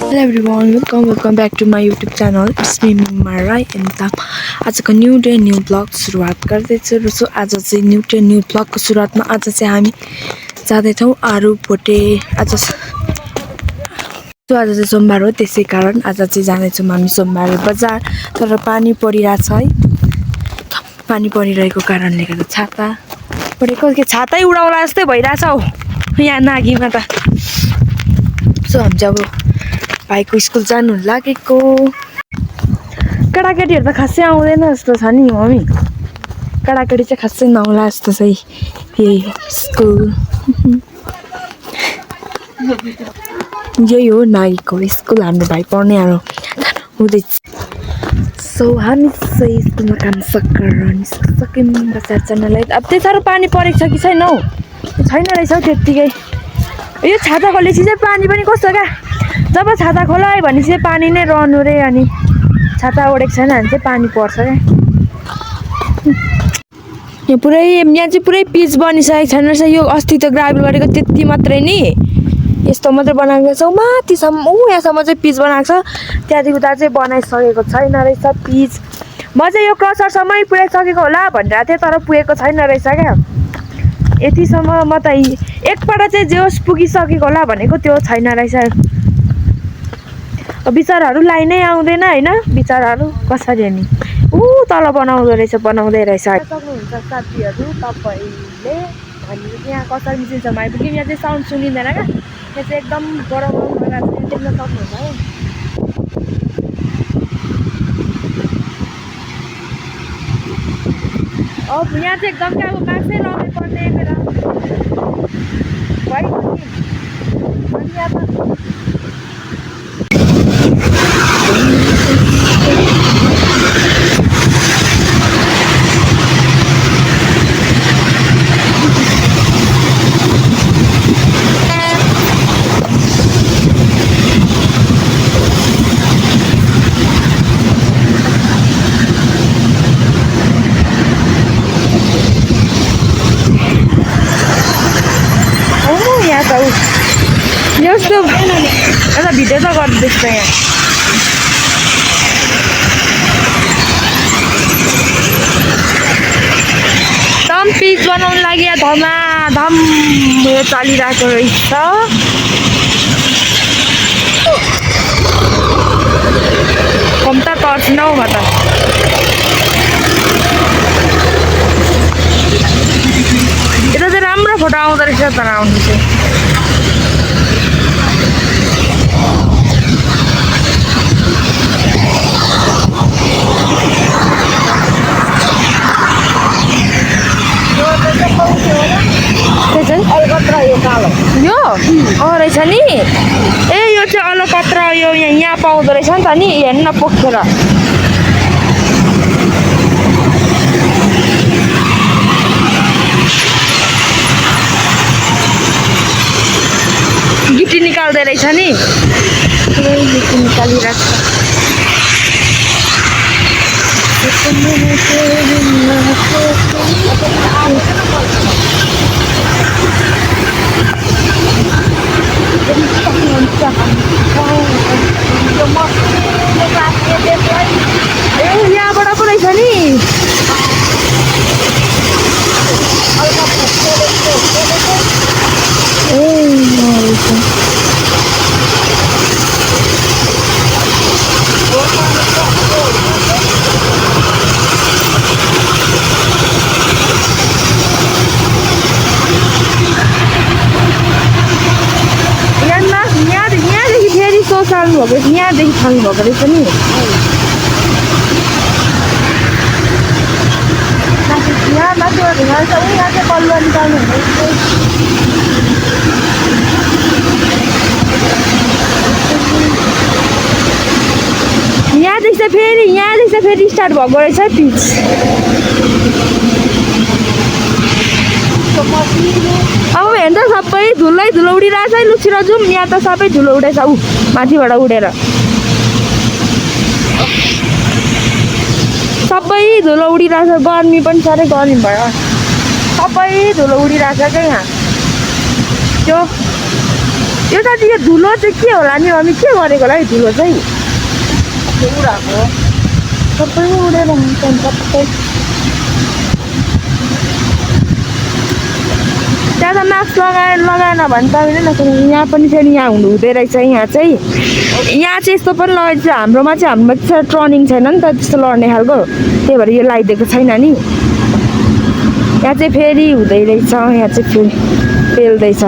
Hello everyone, welcome back to my YouTube channel. It's me Mara and आजको new day new blog सुरुवात गर्दैछु र आज चाहिँ न्यू डे न्यू ब्लगको सुरुवातमा आज चाहिँ हामी जाँदैछौँ आरु भोटे। आज चाहिँ सोमबार हो, त्यसै कारण आज चाहिँ जाँदैछौँ हामी सोमबार बजार। तर पानी परिरहेछ है, पानी परिरहेको कारणले गर्दा छाता परेको के छातै उडाउला जस्तै भइरहेछ हौ यहाँ नागीमा त। सो हामी चाहिँ अब भाइको स्कुल जानु लागेको। केटाकेटीहरू त खासै आउँदैन जस्तो छ नि मम्मी, केटाकेटी चाहिँ खासै नआउला जस्तो छ यही स्कुल। यही हो नागीको स्कुल, हाम्रो भाइ पढ्ने हुँदैछ। सो हामी चाहिँ स्कुलमा काम सक्यौँ बजार जानलाई। अब त्यति साह्रो पानी परेको छ कि छैन हौ, छैन रहेछ हौ त्यत्तिकै। यो छाता खोलेपछि चाहिँ पानी पनि कस्तो क्या, जब छाता खोलायो भनेपछि चाहिँ पानी नै रहनु रे, अनि छाता ओढेको छैन भने चाहिँ पानी पर्छ क्या। यहाँ चाहिँ पुरै पिच बनिसकेको छैन रहेछ। यो अस्ति त ग्राभल गरेको त्यति मात्रै नि, यस्तो मात्रै बनाएको छ। माथिसम्म यहाँसम्म चाहिँ पिच बनाएको छ, त्यहाँदेखि उता चाहिँ बनाइसकेको छैन रहेछ पिच। म चाहिँ यो क्रसरसम्मै पुऱ्याइसकेको होला भनिरहेको थिएँ, तर पुगेको छैन रहेछ क्या। यतिसम्म म त एकपल्ट चाहिँ जे होस् पुगिसकेको होला भनेको, त्यो छैन रहेछ। बिचराहरू लाइनै आउँदैन होइन, बिचराहरू कसरी अनि तल बनाउँदै रहेछ। सक्नुहुन्छ साथीहरू तपाईँले भनेपछि यहाँ कसरी मिसिन्छमा आइपुग्यौँ। यहाँ चाहिँ साउन्ड सुनिँदैन क्या, यहाँ चाहिँ एकदम गरम भइरहेको छ, देख्न सक्नुहुन्छ है। अब यहाँ चाहिँ एकदम क्या अब मास्कै लगाउनै पर्ने बेला भयो अनि यहाँ त यस्तो एउटा भिडियो त गर्दैछ यहाँ। दम पिच बनाउनु लागि धमाधम उयो चलिरहेको रहेछ। कम त तर्सिन हौ म त। यता चाहिँ राम्रो फोटो आउँदो रहेछ तर आउनु चाहिँ। यो रहेछ नि, ए यो चाहिँ अलकत्र यो यहाँ पाउँदो रहेछ नि त नि, हेर्न पोखेर। गिटी निकाल्दै रहेछ नि, गिटी निकालिरहेको छ। यहाँबाट पो रहेछ नि, यहाँदेखि फेरि सोचाल्नु भएको, यहाँदेखि थाल्नु भएको रहेछ नि। यहाँ माथिबाट ढुङ्गा छ, यहाँ चाहिँ कलुवा निकाल्नु हुँदैछ। यहाँदेखि चाहिँ फेरि स्टार्ट भएको रहेछ पिच। अब हेर्नु त सबै धुलो उडिरहेछ है। लुचिर जाउँ, यहाँ त सबै धुलो उडेछ माथिबाट उडेर, सबै धुलो उडिरहेछ। गर्मी पनि साह्रै गर्मी भयो, सबै धुलो उडिरहेछ क्या यहाँ। त्यो यो साथी यो धुलो चाहिँ के होला नि मम्मी के गरेको होला है धुलो चाहिँ उडाको सबै उडेर हुन्छ नि सबै त्यहाँ त मास्क लगाएन भने त होइन यहाँ पनि फेरि यहाँ हुँदै रहेछ यहाँ चाहिँ यस्तो पनि लगाइदिन्छ हाम्रोमा चाहिँ ट्रनिङ छैन नि त त्यस्तो लड्ने खालको त्यही भएर यो लगाइदिएको छैन नि यहाँ चाहिँ फेरि हुँदै रहेछ यहाँ चाहिँ फेरि पेल्दैछ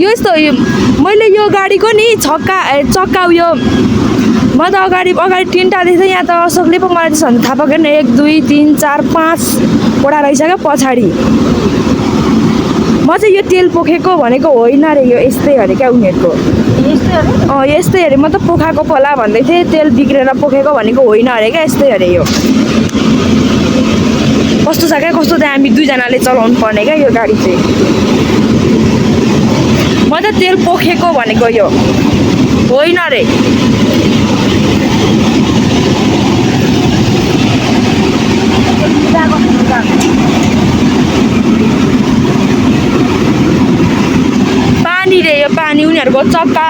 यो यस्तो मैले यो गाडीको नि चक्का उयो म त अगाडि 3टा देख्छ यहाँ त अशोकले पो मलाई त्यसो भने थाहा पाएन 1 2 3 4 5 वटा रहेछ क्या पछाडि म चाहिँ यो तेल पोखेको भनेको होइन अरे यो यस्तै अरे क्या उनीहरूको यस्तै अरे म त पोखाएको होला भन्दै थिएँ तेल बिग्रेर पोखेको भनेको होइन अरे क्या यस्तै अरे यो कस्तो छ क्या कस्तो चाहिँ हामी दुईजनाले चलाउनु पर्ने क्या यो गाडी चाहिँ म त तेल पोखेको भनेको यो होइन अरे पानी रे यो पानी उनीहरूको चक्का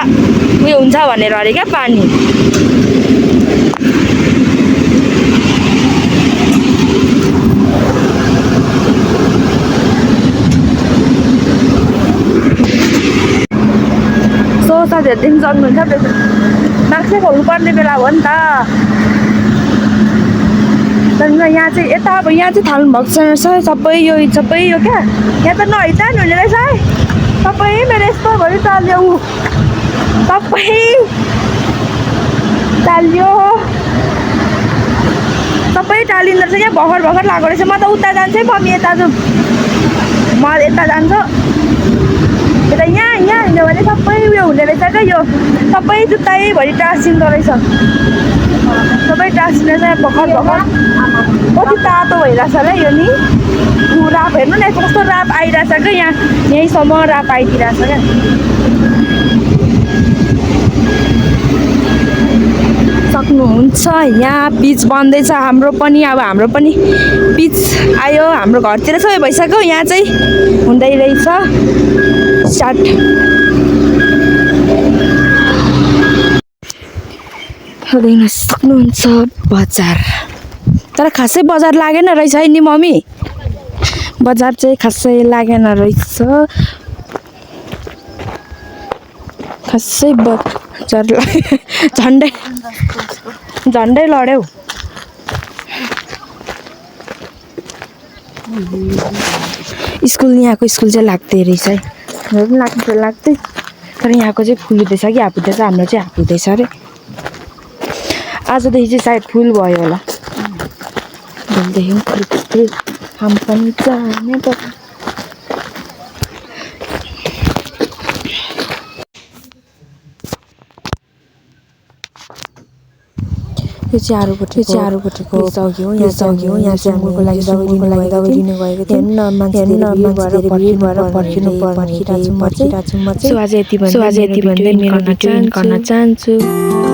उयो हुन्छ भनेर अरे क्या पानी सो साथीहरूदेखि जन्नुहुन्छ माक्सै खोल्नु पर्ने बेला हो नि त त्यहाँदेखि यहाँ चाहिँ यता अब यहाँ चाहिँ थाल्नु भएको छैन सबै यो क्या यहाँ त नहितान हुने रहेछ है सबै मेरो यस्तो भयो चाल्यो सबै चाल्यो सबै टालिँदो रहेछ क्या भर्खर लाग्यो रहेछ म त उता जान्छु है मम्मी यता जाउँ म यता जान्छु यता यहाँ हिँड्यो भने सबै उयो हुने रहेछ क्या यो सबै जुत्तैभरि टाँसिँदो रहेछ सबै टाँसिँदो रहेछ भर्खर कति तातो भइरहेछ र यो नि राप हेर्नु न यस्तो कस्तो राप आइरहेछ क्या यहीँसम्म राप आइदिइरहेछ क्या सक्नुहुन्छ यहाँ पिच बन्दैछ हाम्रो पनि पिच आयो हाम्रो घरतिर सबै भइसक्यो यहाँ चाहिँ हुँदै रहेछ स्टार्ट देख्न सक्नुहुन्छ बजार तर खासै बजार लागेन रहेछ है नि मम्मी बजार चाहिँ खासै लागेन रहेछ खासै बजार झन्डै लड्यौ यहाँको स्कुल चाहिँ लाग्दै रहेछ है हाम्रो पनि लाग्दै तर यहाँको चाहिँ फुल हुँदैछ कि हाफ हुँदैछ हाम्रो चाहिँ हाफ हुँदैछ अरे आजदेखि चाहिँ सायद फुल भयो होला फुल हम पनि जाने यो चाहिँ आरुपट्टिको चौकी हो यहाँ सिङ्गुरको लागि दबाई दिनु भएको थियो पर्खिरहेको छु म चाहिँ सो आज यति भन्दै मेरो भिडियो गर्न चाहन्छु।